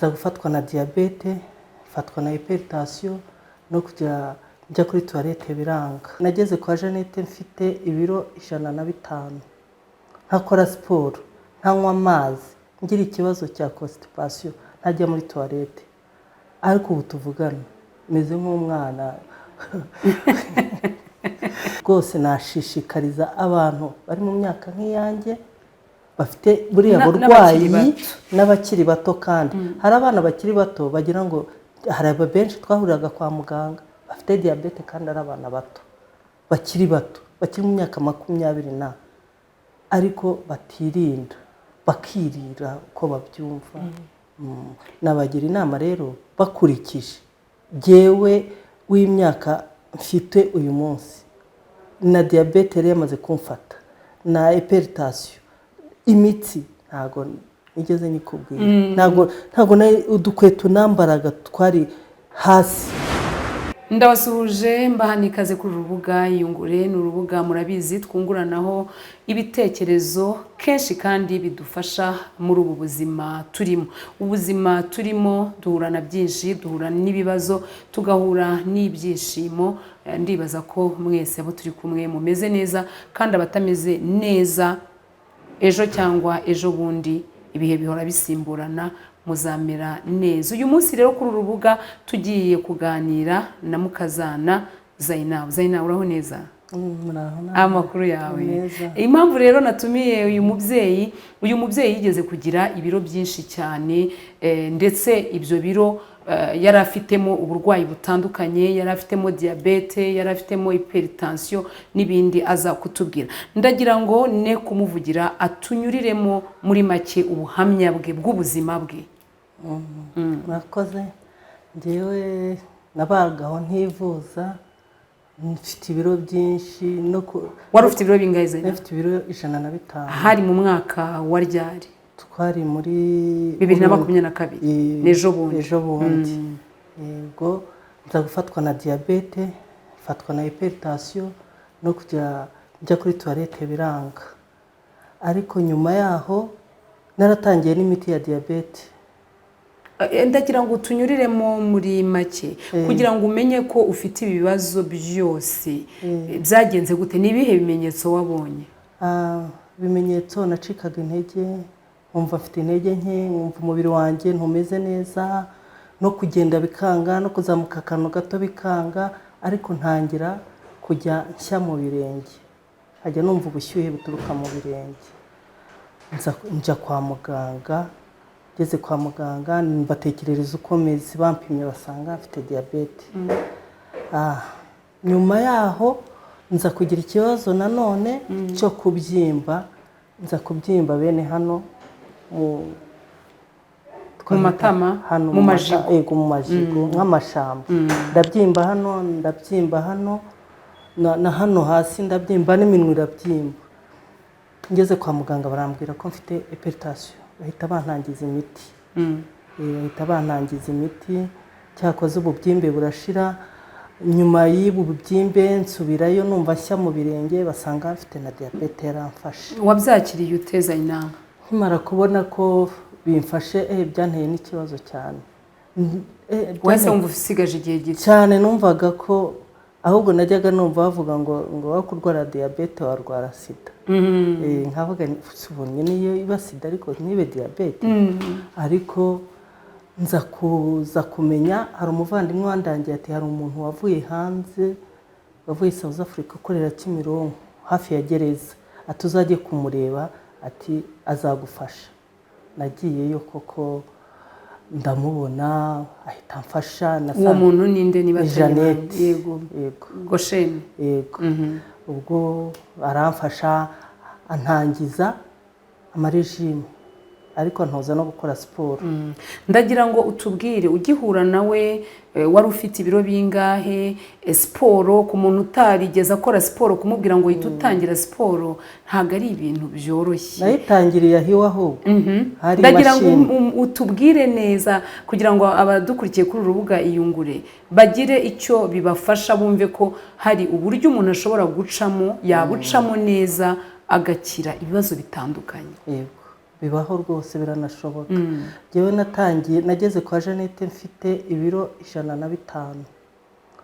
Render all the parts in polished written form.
Nza gufatwa na diyabete, mfatwa na hypertension, no kujya njya kuri toilette biranga. Nageze kwa Jeannette mfite ibiro 105, ntakora siporo, ntanywa amazi, ngira ikibazo cya constipation, ntajya muri toilette. Ariko ubu tuvugana meze nk'umwana rwose. Nashishikariza abantu bari mu myaka nk'iyanjye bafite buriya burwayi n'abakiri bato. N'abakiri bato. Kandi hari abana bakiri bato bagira ngo hari aba benshi twahuriraga kwa muganga bafite diyabete kandi ari abana bato, bakiri bato, bakiri mu myaka 20 na, ariko batirinda, bakirira uko babyumva. Nabagira inama rero bakurikije jyewe w'imyaka mfite uyu munsi, na diyabete yari yamaze kumfata na hypertension, imitsi ntabwo nigeze nyikubwira, ntabwo udukweto nambaraga twari hasi. Ndabasuhuje, mbaha n'ikaze kuri uru rubuga Iyungure. Ni urubuga murabizi twunguranaho ibitekerezo kenshi kandi bidufasha muri ubu buzima turimo. Ubuzima turimo duhura na byinshi, duhura n'ibibazo, tugahura n'ibyishimo. Ndibaza ko mwese abo turi kumwe mumeze neza, kandi abatameze neza, ejo cyangwa ejo bundi, ibihe bihora bisimburana, muzamera neza. Uyu munsi rero kuri uru rubuga tugiye kuganira na mukazana Zainabu. Zainabu, uraho neza? Muraho nawe. Amakuru yawe? Meza. Impamvu rero natumiye uyu mubyeyi, uyu mubyeyi yigeze kugira ibiro byinshi cyane, ndetse ibyo biro yari afitemo uburwayi butandukanye, yari afitemo diyabete, yari afitemo hypertension n'ibindi aza kutubwira. Ndagira ngo ne kumuvugira, atunyuriremo muri make ubuhamya bwe bw'ubuzima bwe. Murakoze. Njyewe nabagaho ntivuza, mfite ibiro byinshi no Wari ufite ibiro bingahe, Zainabu? Mfite ibiro 105. Hari mu mwaka wa ryari? Twari muri 2022? N'ejo bundi. Ejo bundi, yego. Nza gufatwa na diyabete, mfatwa na hypertension, no kujya njya kuri toilette biranga. Ariko nyuma yaho naratangiye n'imiti ya diyabete. Ndagira ngo utunyuriremo muri make kugira ngo umenye ko ufite ibibazo byose. Byagenze gute? Ni ibihe bimenyetso wabonye? Ibimenyetso, nacikaga intege, nkumva mfite intege nke, nkumva umubiri wanjye ntumeze neza, no kugenda bikanga, no kuzamuka akantu gato bikanga. Ariko ntangira kujya nshya mu birenge, nkajya numva ubushyuhe buturuka mu birenge. Njya kwa muganga. Ngeze kwa muganga mbatekerereza uko meze, bampimye basanga mfite diyabete. Nyuma yaho nza kugira ikibazo nanone cyo kubyimba, nza kubyimba bene hano mu Mu matama? Hano Mu majigo? Yego, mu majigo, nk'amashamba. Ndabyimba hano, ndabyimba hano na hano hasi ndabyimba, n'iminwa irabyimba. Ngeze kwa muganga barambwira ko mfite hypertension, bahita bantangiza imiti. Bahita bantangiza imiti, cyakoze ububyimbe burashira. Nyuma y'ubu bubyimbe nsubirayo numva nshya mu birenge, basanga mfite na diyabete yaramfashe. Wabyakiriye ute, Zainabu? Nkimara kubona ko bimfashe, byanteye n'ikibazo cyane. Wahise wumva usigaje igihe gito? Cyane. Numvaga ko ahubwo najyaga numva bavuga ngo aho kurwara diyabete warwara sida. Nkavuga nti, "Ubu niyo iba sida ariko ntibe diyabete." Ariko nza kuza kumenya, hari umuvandimwe wandangiye ati hari umuntu wavuye hanze, wavuye South Africa, ukorera Kimironko hafi ya gereza, ati uzajye kumureba, ati azagufasha. Nagiyeyo koko ndamubona, ahita amfasha. Uwo muntu ninde niba Ni atari Jeannette. ibanga? Yego. Yego. Gosheni. Yego. Ubwo aramfasha, antangiza amarégime, ariko ntoza no gukora siporo. Ndagira ngo utubwire, ugihura nawe wari ufite ibiro bingahe? Siporo, ku muntu utarigeze akora siporo, kumubwira ngo uhite utangira siporo ntabwo ari ibintu byoroshye. Nayitangiriye aho iwe ahubwo hari Ndagira ngo imashini. Utubwire neza kugira ngo abadukurikiye kuri uru rubuga Iyungure bagire icyo bibafasha, bumve ko hari uburyo umuntu ashobora gucamo, yabucamo neza agakira ibibazo bitandukanye. Yego. Bibaho rwose, biranashoboka. Njyewe natangiye, nageze kwa Jeannette mfite ibiro 105,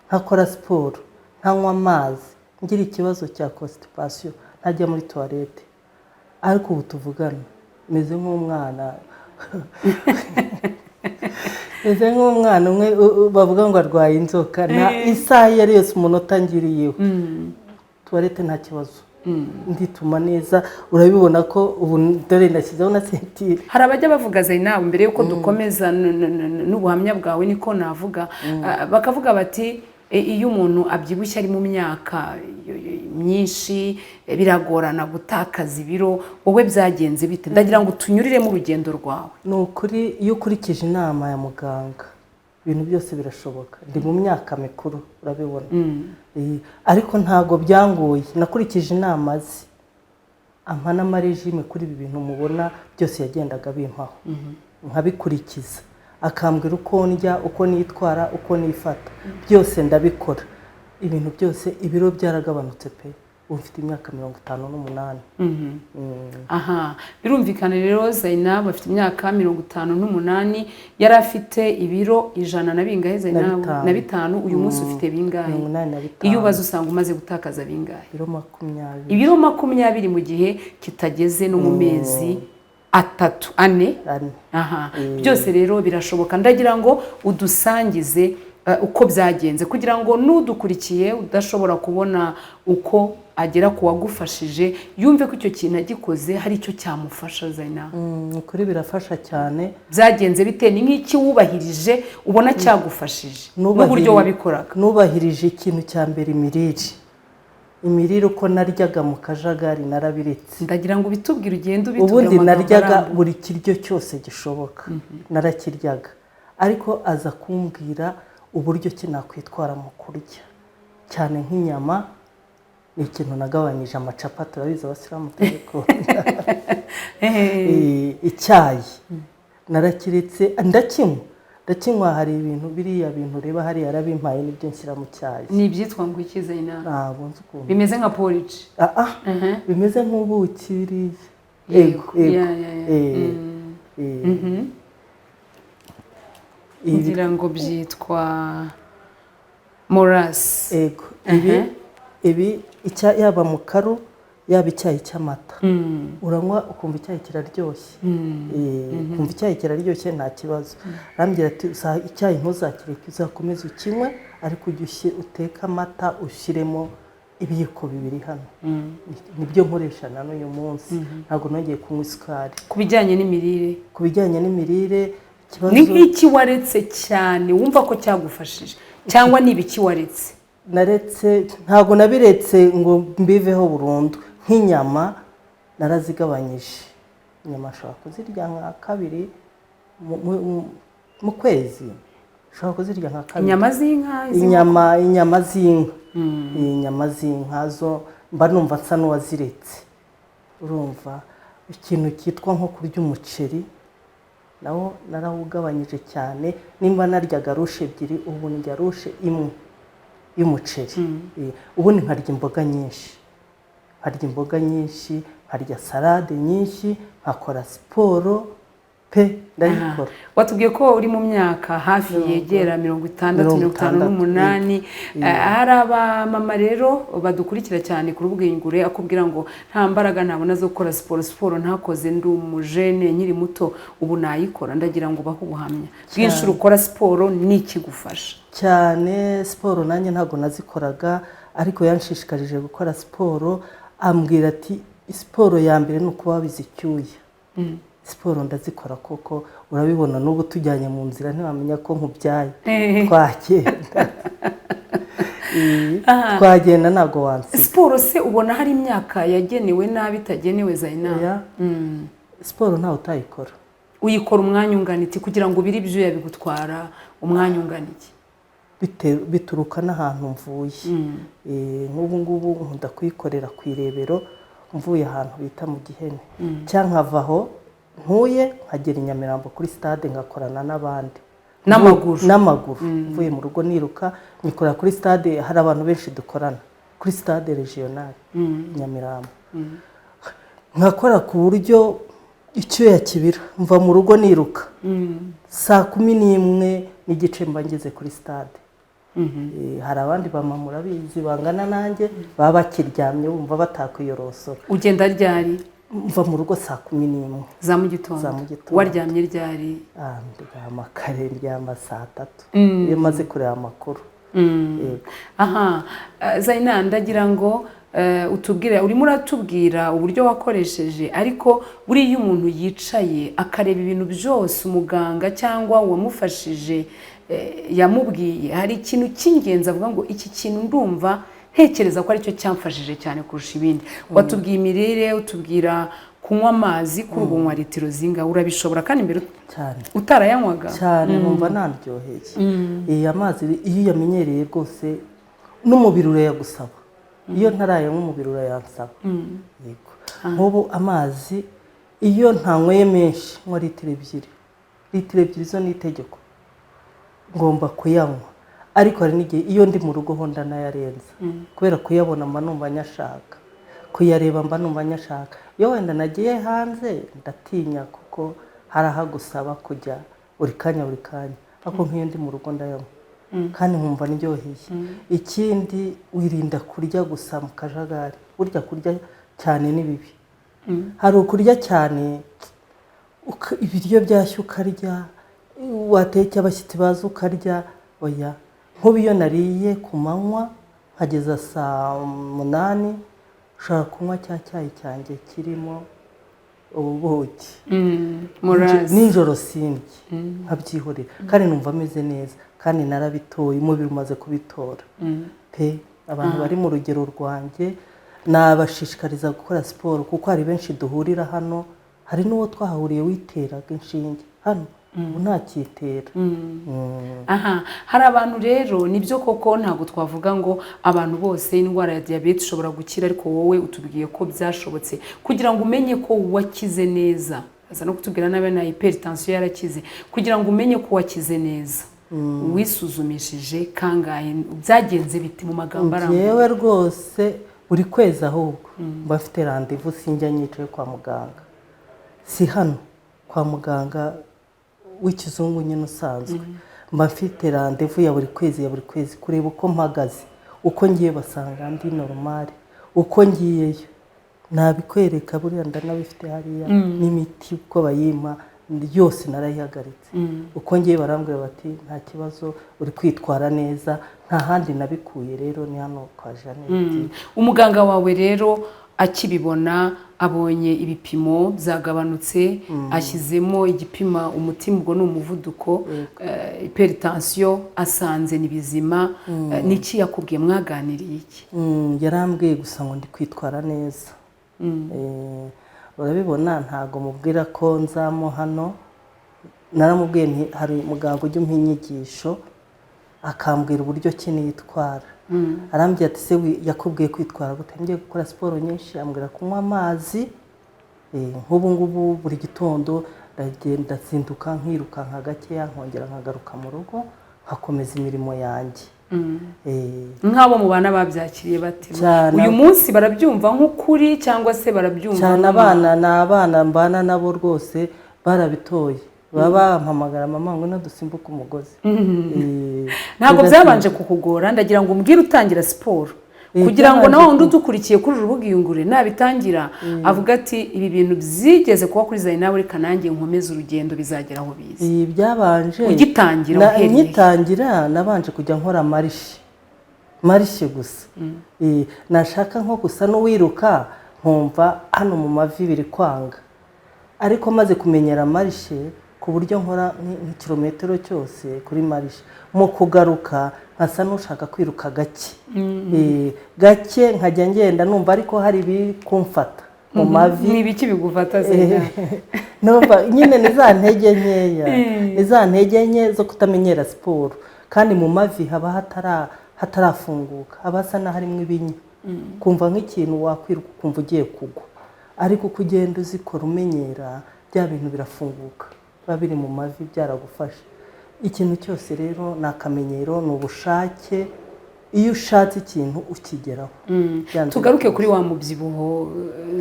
ntakora siporo, ntanywa amazi, ngira ikibazo cya constipation, ntajya muri toilette, ariko ubu tuvugana meze nk'umwana, meze nk'umwana umwe bavuga ngo arwaye inzoka. Nta isaha iyo ari yose, umunota ngiriyeho toilette, nta kibazo, ndituma neza. Urabibona ko ubu dore ndashyizeho na ceinture. Hari abajya bavuga, Zainabu, mbere y'uko dukomeza n'ubuhamya bwawe, niko navuga, bakavuga bati: Iyo umuntu abyibushye ari mu myaka myinshi, biragorana gutakaza ibiro." Wowe byagenze bite? Ndagira ngo tunyuriremo urugendo rwawe. Ni ukuri, iyo ukurikije inama ya muganga ibintu byose birashoboka. Ndi mu myaka mikuru, urabibona. Ariko ntabwo byangoye, nakurikije inama ze, ampa n'ama régime kuri ibi bintu mubona byose yagendaga bimpaho nkabikurikiza, akambwira uko ndya, uko nitwara, uko nifata, byose ndabikora. Ibintu byose, ibiro byaragabanutse pe. Ubu mfite imyaka 58. Aha birumvikana rero, Zainabu afite imyaka 58, yari afite ibiro ijana na bingahe, Zainabu? Bitanu. Na bitanu. Uyu munsi ufite bingahe? 85. Iyo ubaze usanga umaze gutakaza bingahe? Ibiro 20. Ibiro 20 mu gihe kitageze no mu mezi 3, 4. 4. Aha byose rero birashoboka. Ndagira ngo udusangize uko byagenze kugira ngo n'udukurikiye udashobora kubona uko agera ku wagufashije yumve ko icyo kintu agikoze hari icyo cyamufasha, Zainabu. Ni ukuri birafasha cyane. Byagenze bite? Ni nk'iki wubahirije ubona cyagufashije n'uburyo wabikoraga? Nubahirije ikintu cya mbere, imirire. Imirire, uko naryaga mu kajagari, narabiretse. Ndagira ngo ubitubwire, ugende ubitubwire Ubundi mu magambo naryaga arambuye. buri kiryo cyose gishoboka, narakiryaga, ariko aza kumbwira uburyo ki nakwitwara mu kurya, cyane nk'inyama ni ikintu nagabanyije. Amacapati, urabizi abasilamu turabikunda. Icyayi narakiretse, ndakinywa, ndakinywa. Hari ibintu, biriya bintu ureba hariya, yarabimpaye, nibyo nshyira mu cyayi. Ni ibyitwa ngo iki, Zainabu? Ntabwo nzi ukuntu. Bimeze nka porridge? Ah, ah, bimeze nk'ubuki biriya. Yego. Yego. Ya. Ibi Ngira ngo byitwa morasi. Ego, ibi yaba mu karu, yaba icyayi cy'amata, uranywa ukumva icyayi kiraryoshye. Ukumva icyayi kiraryoshye, nta kibazo. Arambwira ati: Icyayi ntuzakireke, uzakomeze ukinywe, ariko ujye uteke amata, ushyiremo ibiyiko bibiri hano." Nibyo nkoresha na n'uyu munsi, ntabwo nongeye kunywa isukari. Ku bijyanye n'imirire? Ku bijyanye n'imirire, ikibazo Ni nk'iki waretse cyane wumva ko cyagufashije, cyangwa ni ibiki waretse? Naretse, ntabwo nabiretse ngo mbiveho burundu. Nk'inyama narazigabanyije. Inyama nshobora kuzirya nka kabiri mu kwezi, nshobora kuzirya nka kabiri. Inyama z'inka, iz'inkoko? Inyama z'inka. Inyama z'inka zo mba numva nsa n'uwaziretse. Urumva, ikintu cyitwa nko kurya umuceri nawo narawugabanyije cyane. Nimba naryaga louche ebyiri, ubu ndya louche imwe y'umuceri. Ubundi nkarya imboga nyinshi, nkarya imboga nyinshi, nkarya salade nyinshi, nkakora siporo pe, ndayikora. Watubwiye ko uri mu myaka hafi yegera 60, 58. 60. Hari abamama rero badukurikira cyane ku rubuga Iyungure, akubwira ngo nta mbaraga ntabona zo gukora siporo, siporo ntakoze ndi umujene nkiri muto, ubu nayikora. Ndagira ngo ubahe ubuhamya bw'inshuro ukora siporo n'ikigufasha. Cyane, siporo nanjye ntabwo nazikoraga, ariko yanshishikarije gukora siporo, ambwira ati: "Siporo ya mbere ni ukuba wabize icyuya." Siporo ndazikora koko, urabibona, n'ubu tujyanye mu nzira ntiwamenya ko nkubyaye. Twagenda. Twagenda, ntabwo wansiga. Siporo se ubona hari imyaka yagenewe n'abo itagenewe, Zainabu? Oya. Siporo ntawe utayikora. Uyikora umwanya ungana iki? Kugira ngo ubire ibyuya bigutwara umwanya ungana iki? Bituruka n'ahantu mvuye. Nk'ubu ngubu nkunda kuyikorera ku Irebero, mvuye ahantu bita mu Gihene, cyangwa nkava aho ntuye nkagera i Nyamirambo kuri stade, ngakorana n'abandi. N'amaguru? N'amaguru. Mvuye mu rugo niruka, nyikorera kuri stade, hari abantu benshi dukorana kuri stade regional i Nyamirambo, nkakora ku buryo Icyuya kibira, mva mu rugo niruka 11:30 mba ngeze kuri stade. Hari abandi bamama murabizi bangana nanjye baba bakiryamye bumva batakwiyorosora. Ugenda ryari? Mva mu rugo 11:00 za mu gitondo. Za mu gitondo. Waryamye ryari? Ndyama kare, ndyama 3:00 iyo maze kureba amakuru. Yego. Aha, Zaina, ndagira ngo utubwire, urimo uratubwira uburyo wakoresheje, ariko buriya iyo umuntu yicaye akareba ibintu byose umuganga cyangwa uwamufashije yamubwiye, hari ikintu cy'ingenzi avuga ngo iki kintu ndumva ntekereza ko aricyo cyamfashije cyane kurusha ibindi. Watubwiye imirire, utubwira kunywa amazi, kuri ubu unywa litiro zingahe? Urabishobora kandi mbere Cyane. utarayanywaga? Cyane, numva naryoheye. Iyi amazi iyo uyamenyereye rwose n'umubiri urayagusaba. Iyo ntarayanywa umubiri urayansaba. Yego. Nk'ubu amazi iyo ntanyweye menshi, nywa litiro 2. Litiro 2 zo ni itegeko, ngomba kuyanywa. Ariko hari n'igihe iyo ndi mu rugo ho ndanayarenza, kubera kuyabona mba numva nyashaka, kuyareba mba numva nyashaka. Iyo wenda nagiye hanze ndatinya, kuko hari ahagusaba kujya buri kanya buri kanya, ariko nk'iyo ndi mu rugo ndayanywa kandi nkumva ndyoheye. Ikindi, wirinda kurya gusa mu kajagari. Burya kurya cyane ni bibi. Hari ukurya cyane, ibiryo byashya ukarya, wateka abashyitsi baza ukarya. Oya, nk'ubu iyo nariye ku manywa nkageza 8:00, ushobora kunywa cya cyayi cyanjye kirimo ubuki. Murazi. Nijoro sindye, nkabyihorera, kandi numva ameze neza, kandi narabitoye, umubiri umaze kubitora pe. Abantu bari mu rugero rwanjye nabashishikariza gukora siporo, kuko hari benshi duhurira hano, hari n'uwo twahahuriye witeraga inshinge hano, ubu ntakitera. Aha hari abantu rero, nibyo koko ntabwo twavuga ngo abantu bose indwara ya diyabete ishobora gukira, ariko wowe utubwiye ko byashobotse. Kugira ngo umenye ko wakize neza, aza no kutubwira nabe na hypertension yarakize, kugira ngo umenye ko wakize neza wisuzumishije kangahe? Byagenze bite mu magambo arambuye? Njyewe rwose buri kwezi ahubwo mba mfite randevu, sinjya nyicaye kwa muganga, si hano kwa muganga w'ikizungu nyine usanzwe, mba mfite randevu ya buri kwezi, ya buri kwezi, kureba uko mpagaze. Uko ngiye basanga ndi normal, uko ngiyeyo nabikwereka, buriya ndanabifite hariya n'imiti uko bayimpa yose narayihagaritse. Uko ngiye barambwira bati nta kibazo, uri kwitwara neza. Nta handi nabikuye rero, ni hano kwa Jeannette. Umuganga wawe rero akibibona, abonye ibipimo byagabanutse, ashyizemo igipima umutima, ubwo ni umuvuduko, hypertension, asanze ni bizima, niki yakubwiye? Mwaganiriye iki? Yarambwiye gusa ngo ndi kwitwara neza. Urabibona, ntago mubwira ko nzamo hano. Naramubwiye nti hari muganga ujya umpa inyigisho akambwira uburyo ki nitwara. Arambwira ati se yakubwiye kwitwara gute? Ngiye gukora siporo nyinshi, ambwira kunywa amazi. Nk'ubu ngubu buri gitondo ndagenda nzinduka nkirukanka gakeya, nkongera nkagaruka mu rugo nkakomeza imirimo yanjye. Nk'abo mubana babyakiriye bate? Cyane. Uyu munsi barabyumva nk'ukuri cyangwa se barabyumva Cyane, abana ni abana mbana nabo rwose barabitoye, baba bampamagara mama ngo dusimbuke umugozi. Ntabwo byabanje kukugora? Ndagira ngo umbwire utangira siporo, kugira ngo Byabanje nawe wundi udukurikiye kuri uru rubuga iyungure nabitangira avuga ati ibi bintu byigeze kuba kuri Zainab, reka nanjye nkomeze urugendo, bizagera aho bize. Ibi byabanje Ugitangira uhereye he? Ngitangira nabanje kujya nkora marche, marche gusa. Nashaka nko gusa n'uwiruka nkumva hano mu mavi biri kwanga, ariko maze kumenyera marche ku buryo nkora nk'ikirometero cyose kuri marche, mu kugaruka nkasa n'ushaka kwiruka gake. Gake nkajya ngenda numva, ariko hari ibiri kumfata mu mavi. Ni ibiki bigufata, Zainab? Numva nyine ni za ntege nkeya, ni za ntege nke zo kutamenyera siporo, kandi mu mavi haba hatarafunguka, haba hasa n'aharimo ibinya, kumva nk'ikintu wakwiruka ukumva ugiye kugwa. Ariko uko ugenda uzikora umenyera, bya bintu birafunguka, biba biri mu mavi byaragufasha. Ikintu cyose rero ni akamenyero, ni ubushake. Iyo ushatse ikintu ukigeraho. Byanze Tugaruke bikunze. kuri wa mubyibuho,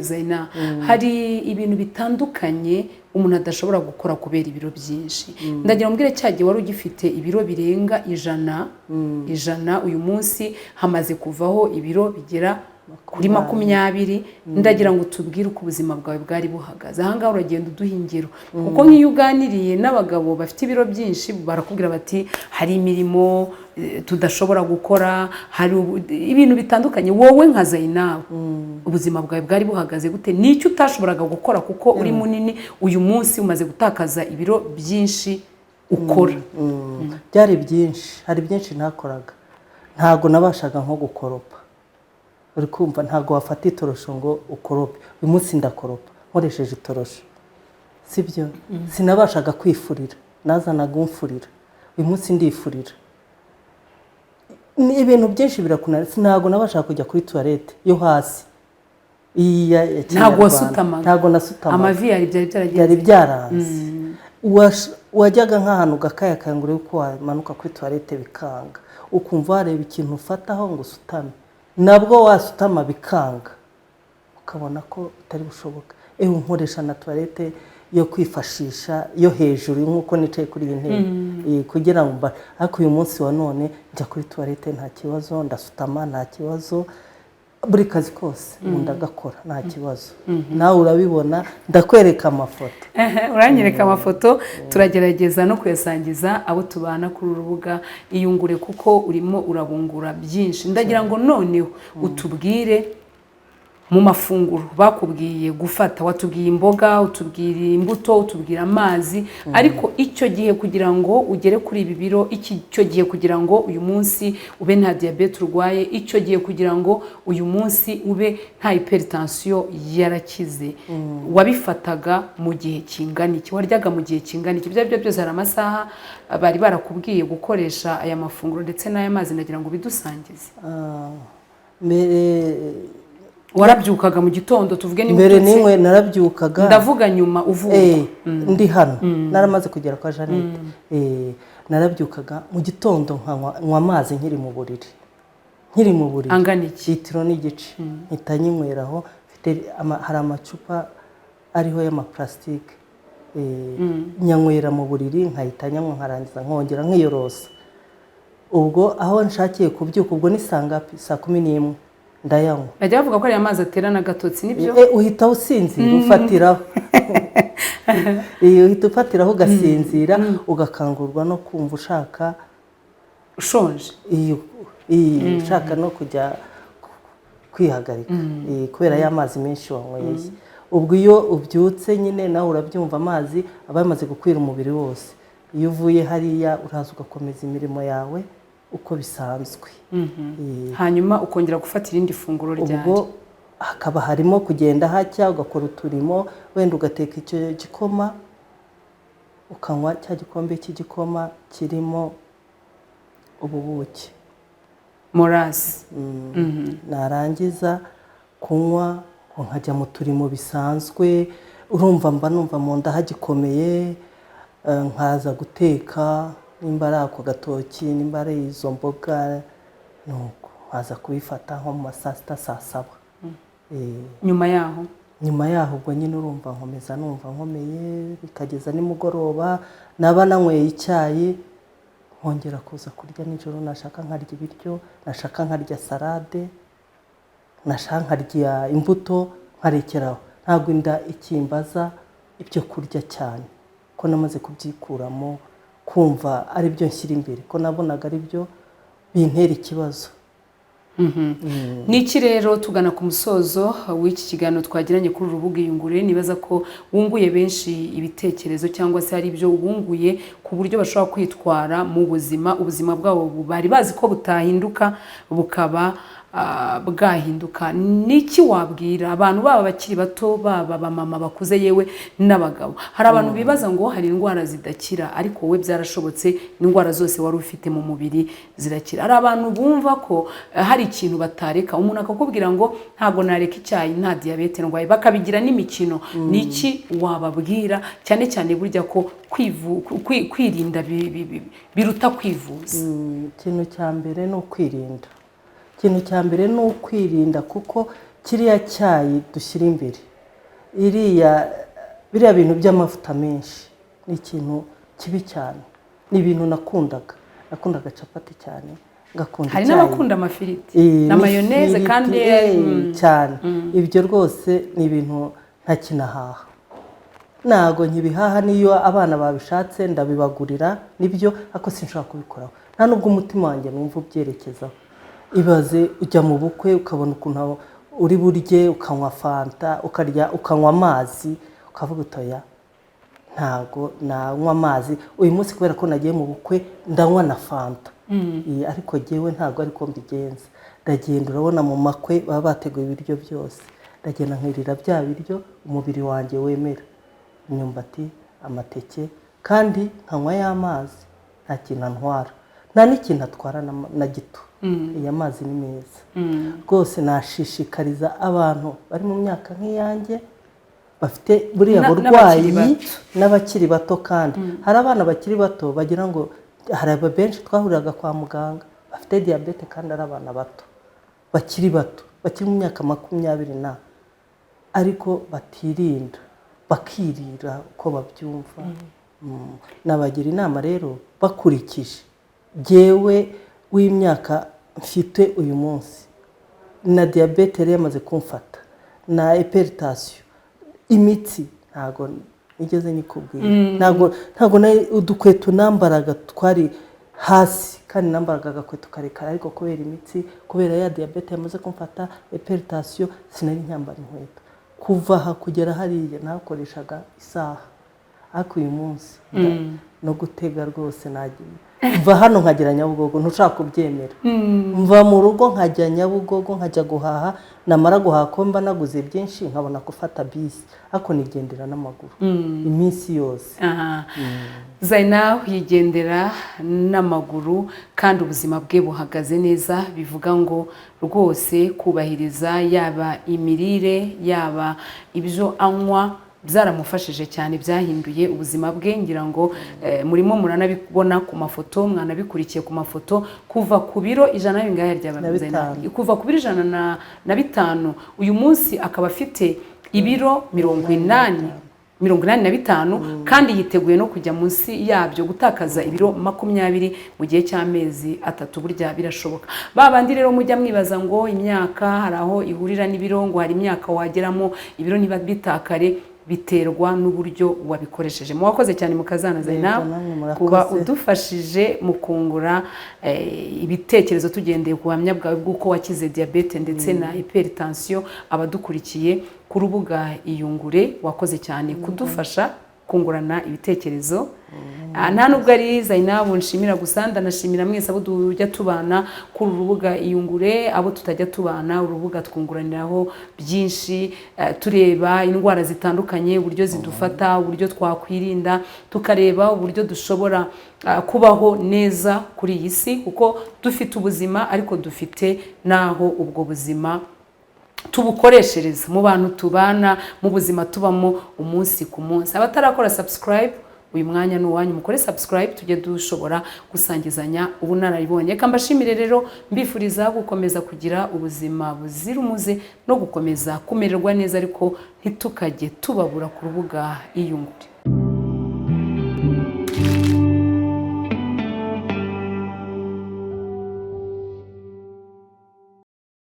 Zaina. Hari ibintu bitandukanye umuntu adashobora gukora kubera ibiro byinshi. Ndagira ngo mbwire, cya gihe wari ugifite ibiro birenga 100, uyu munsi hamaze kuvaho ibiro bigera kuri 20. Ndagira ngo tubwire uko ubuzima bwawe bwari buhagaze. Ahangaha uragenda uduha ingero, kuko nk'iyo uganiriye n'abagabo bafite ibiro byinshi, barakubwira bati hari imirimo tudashobora gukora, hari ibintu bitandukanye. Wowe nka Zainabu, ubuzima bwawe bwari buhagaze gute? N'icyo utashoboraga gukora kuko uri munini, uyu munsi umaze gutakaza ibiro byinshi ukora? Byari byinshi, hari byinshi ntakoraga. Ntabwo nabashaga nko gukoropa, uri kumva? Ntabwo wafata itorosho ngo ukorope. Uyu munsi ndakoropa nkoresheje itorosho, sibyo? Sinabashaga kwifurira, nazanaga umfurira. Uyu munsi ndifurira. Ni ibintu byinshi birakunanira. Ntabwo nabashaga kujya kuri toilette yo hasi, iyi ya Ntabwo Kinyarwanda. wasutamaga? Ntabwo nasutamaga. Amavi yari byari byaragenze? Byari byaranze. Wajyaga nk'ahantu ugakayakaya ngo urebe uko wamanuka kuri toilette, bikanga. Ukumva wareba ikintu ufataho ngo usutame, nabwo wasutama bikanga, ukabona ko bitari bushoboka. Ewe, nkoresha na toilette yo kwifashisha yo hejuru, nk'uko nicaye kuri iyi ntebe, kugira ngo ariko uyu munsi wa none njya kuri toilette nta kibazo, ndasutama nta kibazo. Buri kazi kose ubu ndagakora nta kibazo. Nawe urabibona, ndakwereka amafoto. Uranyereka amafoto, turagerageza no kuyasangiza abo tubana kuri uru rubuga Iyungure, kuko urimo urabungura byinshi. Ndagira ngo noneho utubwire mu mafunguro bakubwiye gufata. Watubwiye imboga, utubwira imbuto, utubwira amazi, ariko icyo gihe kugira ngo ugere kuri ibi biro, icyo gihe kugira ngo uyu munsi ube nta diyabete urwaye, icyo gihe kugira ngo uyu munsi ube nta hypertension yarakize, wabifataga mu gihe kingana iki? Waryaga mu gihe kingana iki? Ibyo ari byo byose, hari amasaha bari barakubwiye gukoresha aya mafunguro ndetse n'aya mazi. Ndagira ngo bidusangize. Mbere Warabyukaga mu gitondo, tuvuge niba Mbere ubyutse- nimwe narabyukaga. Ndavuga nyuma uvuka. Ndi hano naramaze kugera kwa Jeannette. Narabyukaga mu gitondo nkanywa nywa amazi nkiri mu buriri, nkiri mu buriri. Angana iki? Litiro n'igice mpita nyinyweraho. Mfite hari amacupa ariho y'amaparasitike. Nyanywera mu buriri, nkahita nyanywa, nkarangiza nkongera nkiyorosa. Ubwo aho nshakiye kubyuka, ubwo ni saa ngapi? Saa 11 ndayanywa. Bajya bavuga ko ariya mazi atera n'agatotsi, nibyo? Uhita usinzira, ufatiraho. Uhita ufatiraho ugasinzira, ugakangurwa no kumva ushaka Ushonje. Iyo ushaka no kujya kwihagarika, kubera ya mazi menshi wanyweye. Ubwo iyo ubyutse nyine nawe urabyumva, amazi aba yamaze gukwira umubiri wose. Iyo uvuye hariya, uraza ugakomeza imirimo yawe uko bisanzwe. Hanyuma ukongera gufata irindi funguro ryari? Ubwo hakaba harimo kugenda hacya, ugakora uturimo, wenda ugateka icyo gikoma, ukanywa cya gikombe cy'igikoma kirimo ubu buki. Morasi. Narangiza kunywa ngo nkajya mu turimo bisanzwe. Urumva mba numva mu nda hagikomeye. Nkaza guteka, nimba ari ako gatoki, nimba ari izo mboga, nuko nkaza kubifata nko mu ma saa 6, saa 7. Nyuma yaho? Nyuma yaho ubwo nyine urumva nkomeza numva nkomeye, bikageza nimugoroba, naba nanyweye icyayi, nkongera kuza kurya nijoro. Nashaka nkarya ibiryo, nashaka nkarya salade, nashaka nkarya imbuto, nkarekeraho. Ntabwo inda ikimbaza ibyo kurya cyane, ko namaze kubyikuramo, kumva ari byo nshyira imbere, ko nabonaga ari byo bintera ikibazo. Ni iki rero, tugana ku musozo w'iki kiganiro twagiranye kuri uru rubuga Iyungure, nibaza ko wunguye benshi ibitekerezo cyangwa se hari ibyo wunguye ku buryo bashobora kwitwara mu buzima, ubuzima bwabo bari bazi ko butahinduka bukaba bwahinduka. Ni iki wabwira abantu, baba abakiri bato, baba abamama bakuze, yewe n'abagabo? Hari abantu bibaza ngo hari indwara zidakira, ariko wowe byarashobotse, indwara zose wari ufite mu mubiri zirakira. Hari abantu bumva ko hari ikintu batareka, umuntu akakubwira ngo ntabwo nareka icyayi nta diyabete ndwaye, bakabigira n'imikino. Ni iki wababwira, cyane cyane burya ko kwirinda biruta kwivuza? Ikintu cya mbere ni ukwirinda. Ikintu cya mbere ni ukwirinda, kuko kiriya cyayi dushyira imbere, biriya bintu by'amavuta menshi ni ikintu kibi cyane. Ni ibintu nakundaga capati cyane, ngakunda Hari icyayi. n'abakunda amafiriti na mayoneze n'ifiriti, kandi cyane. Ibyo rwose ni ibintu ntakinahaha, ntago nkibihaha. Niyo abana babishatse ndabibagurira nibyo, ariko sinshobora kubikoraho, nta nubwo umutima wanjye numva ubyerekezaho. Ibaze ujya mu bukwe ukabona ukuntu uri burye, ukanywa fanta, ukarya, ukanywa amazi, ukavuga uti oya, ntago nanywa amazi uyu munsi kubera ko nagiye mu bukwe, ndanywa na fanta. Ariko jyewe ntago ariko mbigenza. Ndagenda, urabona mu makwe baba bateguye ibiryo byose, ndagenda nkirira bya biryo umubiri wanjye wemera, imyumbati, amateke, kandi nkanywa y'amazi. Nta kintu antwara, nta n'ikintu atwara na gito. Iya mazi ni meza rwose. Nashishikariza abantu bari mu myaka nk'iyanjye bafite buriya burwayi N'abakiri bato. N'abakiri bato kandi. Hari abana bakiri bato bagira ngo, hari benshi twahuriraga kwa muganga bafite diyabete kandi ari abana bato, bakiri bato, bakiri mu myaka 20 na, ariko batirinda, bakirira uko babyumva. Nabagira inama rero bakurikije jyewe w'imyaka mfite uyu munsi, na diyabete yari yamaze kumfata na hypertension, imitsi ntago nigeze nyikubwira, ntago udukweto nambaraga twari hasi, kandi nambaraga agakweto karekare, ariko kubera imitsi, kubera ya diyabete yamaze kumfata, hypertension, sinari nyambara inkweto. Kuva aha kugera hariya nakoreshaga isaha, ariko uyu munsi no gutega rwose nagiye mva hano nkagera Nyabugogo, ntushaka kubyemera, mva mu rugo nkajya Nyabugogo, nkajya guhaha, namara guhaha ko mba naguze byinshi, nkabona gufata bisi, ariko nigendera n'amaguru iminsi yose. Aha. Zainab yigendera n'amaguru kandi ubuzima bwe buhagaze neza. Bivuga ngo rwose kubahiriza yaba imirire, yaba ibyo anywa, byaramufashije cyane, byahinduye ubuzima bwe. Ngira ngo murimo muranabibona ku mafoto, mwanabikurikiye ku mafoto, kuva ku biro 100 na bingahe ryaba Na Zainab? bitanu. Kuva ku biro 105, uyu munsi akaba afite ibiro 80, 85, kandi yiteguye no kujya munsi yabyo, gutakaza ibiro 20 mu gihe cy'amezi 3. Burya birashoboka. Ba bandi rero mujya mwibaza ngo imyaka hari aho ihurira n'ibiro, ngo hari imyaka wageramo ibiro niba bitakare, biterwa n'uburyo wabikoresheje. Mwakoze cyane mukazana Zainab, Namwe murakoze. kuba udufashije mu kungura ibitekerezo tugendeye ku buhamya bwawe bw'uko wakize diyabete ndetse na hypertension. Abadukurikiye ku rubuga Iyungure, wakoze cyane kudufasha kungurana ibitekerezo. Nta nubwo ari Zainab nshimira gusa, ndanashimira mwese abo tujya tubana kuri uru rubuga Iyungure, abo tutajya tubana. Urubuga twunguraniraho byinshi, tureba indwara zitandukanye, uburyo zidufata, uburyo twakwirinda, tukareba uburyo dushobora kubaho neza kuri iyi si, kuko dufite ubuzima ariko dufite n'aho ubwo buzima tubukoreshereza mu bantu tubana, mu buzima tubamo umunsi ku munsi. Abatarakora subscribe, uyu mwanya ni uwanyu, mukore subscribe tujye dushobora gusangizanya ubunararibonye. Reka mbashimire rero, mbifuriza gukomeza kugira ubuzima buzira umuze no gukomeza kumererwa neza, ariko ntitukajye tubabura ku rubuga Iyungure.